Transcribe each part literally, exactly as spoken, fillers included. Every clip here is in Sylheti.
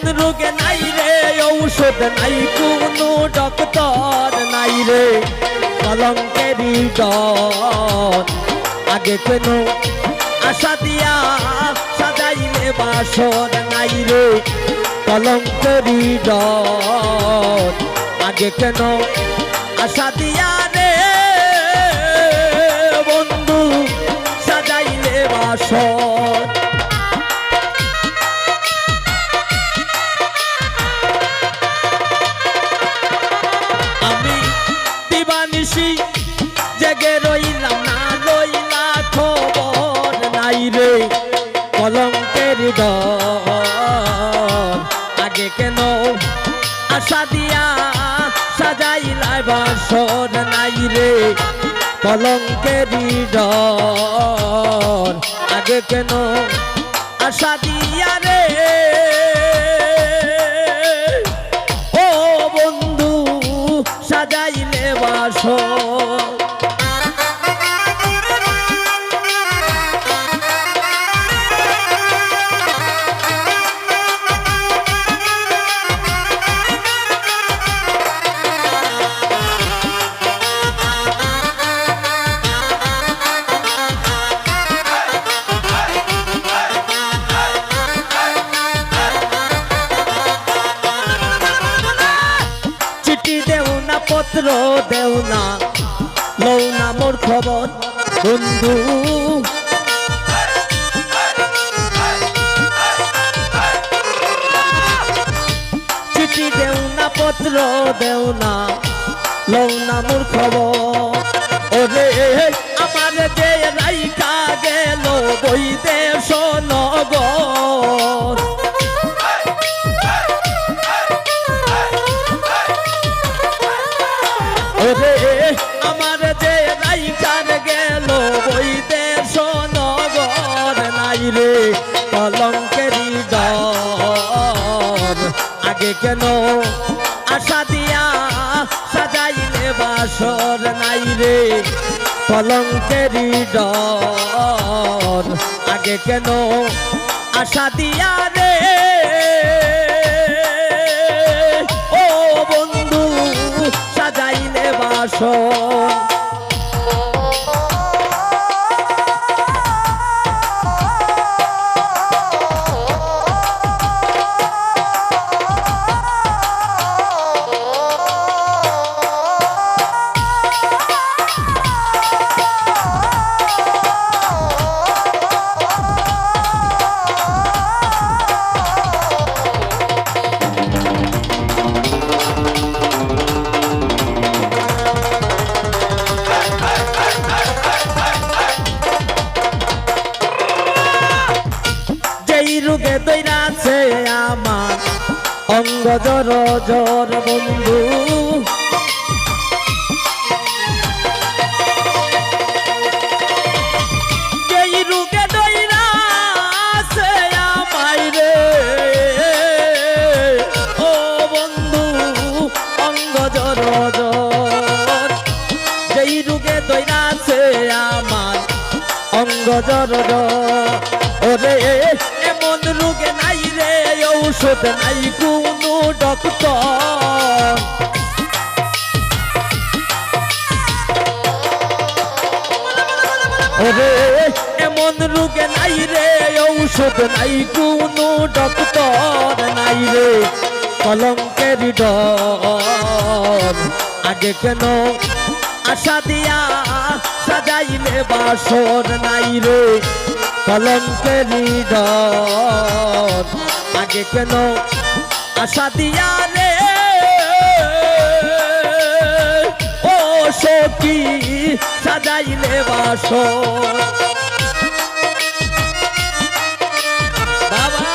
রোগে নাই রে ঔষধ, নাই কুনু ডক্টর, নাই রে কলঙ্কেরই ডর। আগে কেন আশা দিয়া সাজাইলে বাসর, নাই রে কলঙ্কেরই ডর। আগে কেন আশা দিয়া রে বন্ধু সাজাইলে বাসর। আমি দিবানিশি জেগে রইলাম, না লইলা খবর, নাই রে কলঙ্কের ডর। আগে কেন আশা দিয়া সাজাইলায় বাসর, নাই রে কলঙ্কের ডর। আগে কেন আশা দিয়া রে ও বন্ধু সাজাইলে বাসর। চিঠি দেও না, পত্র দেও না, লও না মোর খবর বন্ধু। চিঠি দেও না, পত্র দেও না, লও না মোর খবর। ওরে আমার যে রাইখা গেল বৈদেশ নগর। ওরে আমার যে রাইখা গেল বৈদেশ নগর, নাই রে কলঙ্কেরই ডর। আগে কেন আশা দিয়া সাজাইলে বাসর, নাই রে কলঙ্কেরই ডর। আগে কেন আশা দিয়া রে ও বন্ধু সাজাইলে বাসর। যেই রোগে দৈরাছে আমার অঙ্গ জর জর বন্ধু। যেই রোগে দৈরাছে আমায় রে ও বন্ধু অঙ্গ জর জর। যেই রোগে দৈরাছে আমার অঙ্গ জর জর। ওরে এমন রোগে নাই রে ঔষধ, নাই কুনু ডক্টর। ওরে এমন রোগে নাই রে ঔষধ, নাই কুনু ডক্টর, নাই রে কলঙ্কের ডর। আগে কেন আশা দিয়া সাজাইলে বাসর, নাই রে কলঙ্কের ডর। আগে কেন আশা দিয়া রে ও সখী সাজাইলে বাসর। বাবা।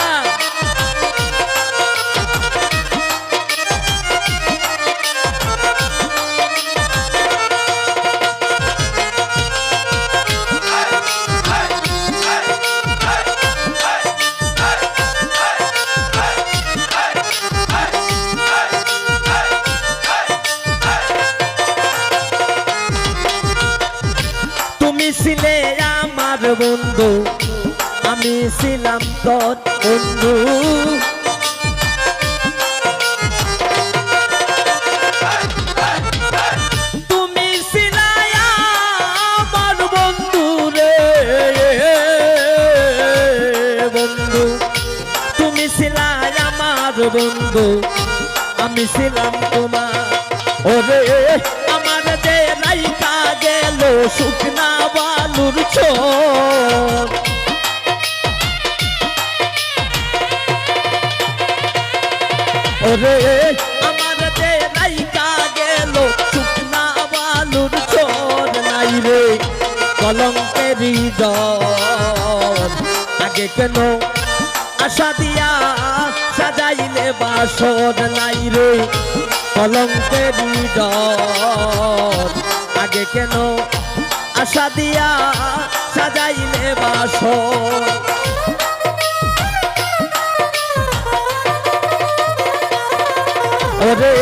তুমি ছিলে আমার বন্ধু, আমি ছিলাম তোর বন্ধু। রায় আমার বন্ধু, আমি ছিলাম তোমার। ওরে, আমার যে রাইখা গেল শুকনা বালুর চর। ওরে, আমার যে রাইখা গেল শুকনা বালুর চর, নাই রে কলঙ্কের হৃদয়। আগে কেন আশা দিয়া সাজাইলে বাসর, নাই রে কলঙ্কের হৃদয়। আগে কেন আশা দিয়া সাজাইলে বাসর। ওরে,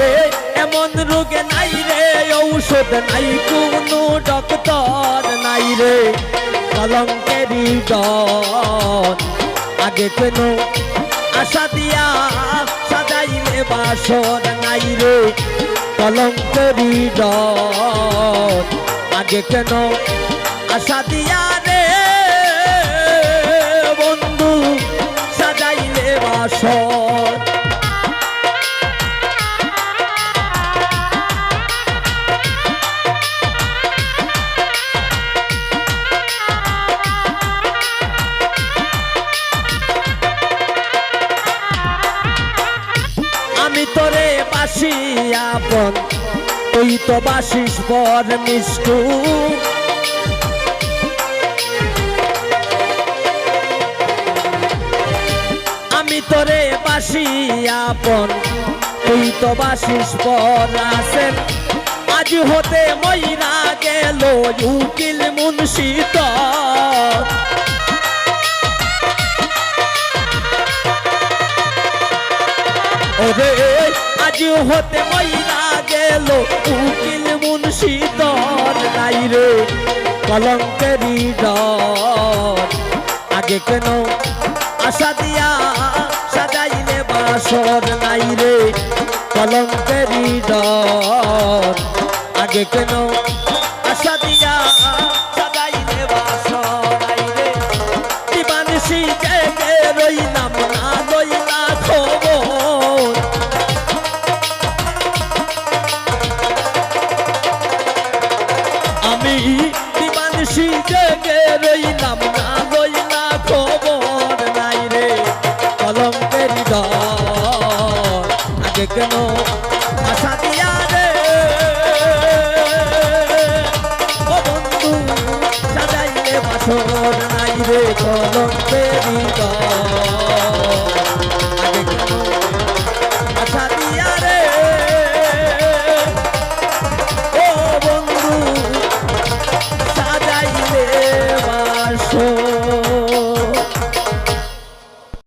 এমন রোগে নাই রে ঔষধ, নাই কোনো ডক্টর, নাই রে কলঙ্কের হৃদয়। আগে কেন আশা দিয়া সাজাইলে বাসর, নাই রে কলঙ্কের হৃদয়। আগে কেন আশা দিয়া রে বন্ধু সাজাইলে বাসর। আমি তোরে বাসি আপন, তুই তো বাসিস পর মিষ্টু। আমি তোরে বাসি আপন, তুই তো বাসিস পর আছেন। আজ হতে মইরা গেল উকিল মুন্সি তোর। ওরে, আজ হতে মইরা গেল উকিল মুন্সি তোর, নাই রে কলঙ্কের হৃদয়। আগে কেন আশা দিয়া সাজাইলে বাসর, নাই রে কলঙ্কের হৃদয়। আগে কেন আশা দিয়া সাজাইলে বাসর, নাই রে। দিবানিশি জেগে রইলাম, না লইলা খবর। আমি দিবানিশি জেগে রইলাম, না লইলা খবর, নাই রে কলঙ্কের হৃদয়। আগে কেন আশা দিয়া